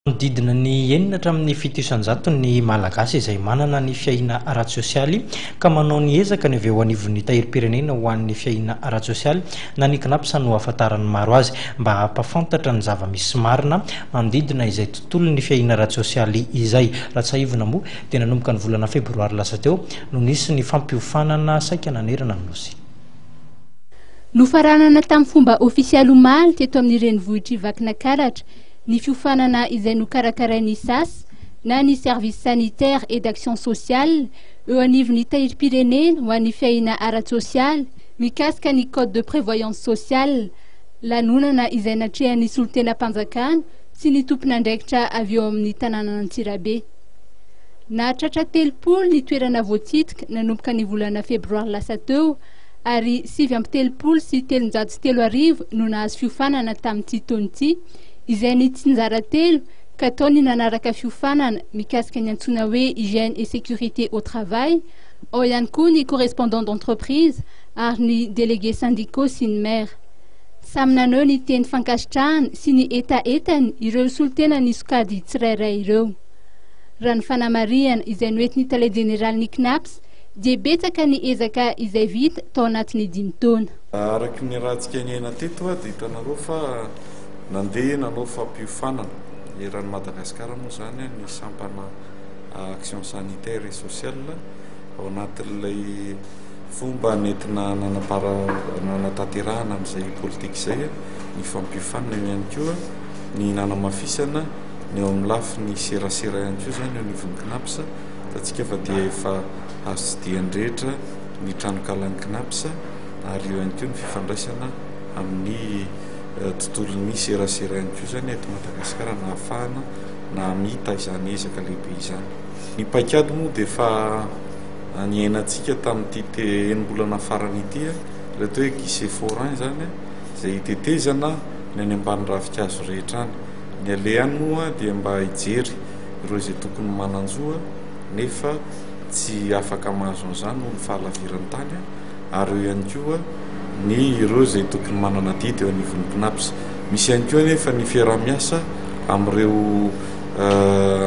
Manodidina ny 6 hatramin'ny 7% ny Malagasy izay manana ny fiahiana ara-tsosialy ka manao ny ezaka ny avy eo anivon'ny Tahirim-pirenena ho an'ny fiahiana ara-tsosialy na ny CNaPS no ahafantaran'ny maro azy mba hampahafantatra ny zava-misy marina manodidina izay tontolon'ny fiahiana ara-tsosialy izay. Raha tsiahivina moa dia nanomboka ny volana febroary lasa teo no nisy ny fampiofanana saika nanerana ny Nosy. Nofaranana tamin'ny fomba ofisialy omaly teto amin'ny renivohitr'i Vakinakaratra ny fiofanana izay nokarakarain'ny SAS na ny Service Sanitaire et d'Action Sociale eo anivon'ny Tahirim-pirenena ho an'ny fiahiana ara-tsosialy mikasika ny Code de prévoyance sociale, lanonana izay natrehan'ny solontenam-panjakana sy ny tompon'andraikitra avy eo amin'ny tanànan'Antsirabe. Nahatratra 30 ny toerana voatsidika nanomboka ny volana febroary lasa teo ary 339 no nahazo fiofanana tamin'ity taona ity izay nitsinjara telo ka tao ny nanaraka fiofanana mikasika ny antsoina hoe hygiène et sécurité au travail, ao ihany koa ny correspondant d'entreprise ary ny délégués syndicaux sy ny maire. Samy naneho ny teny fankasitrahany sy ny hetahetany ireo solontena ny sokajy tsirairay ireo. Raha ny fanamarihana izay noentin'ny tale jeneralin'ny CNaPS dia betsaka ny ezaka izay vita tao anatin'ny 5 taona. Araky ny rahantsika niaina teto dia hitanareo fa nandeha nanao fampiofanana eran'ny Madagasikara moa zany ny sampana action sanitaire et sociale ao anatin'ilay fomba nentina nanatanterahana amin'izay politika izay ny fampiofanana eo ihany koa ny nanamafisana ny eo amin'ny lafiny serasera ihany koa zany eo anivon'ny CNaPS hitantsika fa dia efa azo tsidihan'ny rehetra ny tranokalan'ny CNaPS ary eo ihany koa ny fifandraisana amin'ny tontolon'ny serasera ihany koa zany eto Madagasikara nahafahana nahamita izany ezaka lehibe izany. Ny paikady moa dia efa niainantsika tamin'ity enim-bolana farany ity, ilay atao hoe guichet forain zany izay hitetezana ny any ambany ravinkazo rehetra any. Ny alehany moa dia mba hijery ireo izay tokony manan-jo nefa tsy afaka mahazo an'izany noho ny fahalaviran'ny tany ary eo ihany koa ny ireo izay tokony manana adidy eo anivon'ny CNaPS. Misy ihany koa anefa ny fiaraha-miasa amin'ireo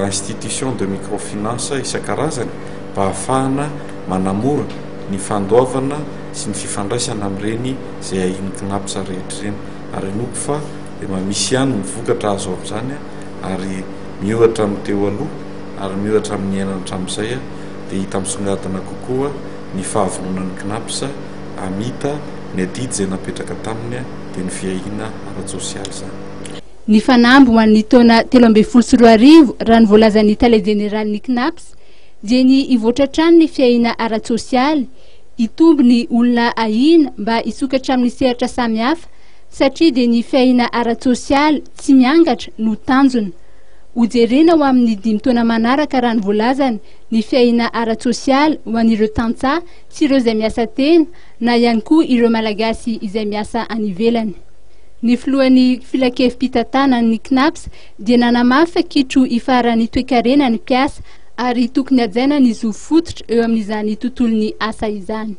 institution de microfinance isan-karazany mba hahafahana manamora ny fandoavana sy ny fifandraisana amin'ireny izay ahian'ny CNaPS rehetra ireny. Ary inoako fa dia mba misy ihany ny vokatra azo amin'izany ary miohatra amin'ny teo aloha ary miohatra amin'ny niainana hatramin'izay dia hita misongadina kokoa ny fahavononan'ny CNaPS hamita ny adidy izay napetraka taminy dia ny fiahiana ara-tsosialy izany. Ny fanamby ho an'ny taona 2013 raha ny voalazan'ny tale jeneralin'ny CNaPS dia ny hivoatra hatrany ny fiahiana ara-tsosialy, hitombo ny olona ahiana mba hisokatra amin'ny sehatra samihafa satria dia ny fiahiana ara-tsosialy tsy miangatra no tanjona. Hojerena ho amin'ny 5 taona manaraka raha ny voalazany ny fiahiana ara-tsosialy ho an'ireo tantsaha sy ireo izay miasa tena na ihany koa ireo Malagasy izay miasa any ivelany. Ny filohan'ny filankevi-pitantanan'ny CNaPS dia nanamafy fa kitro ifaharan'ny toekarena ny mpiasa ary tokony hajaina ny zo fototra eo amin'izany tontolon'ny asa izany.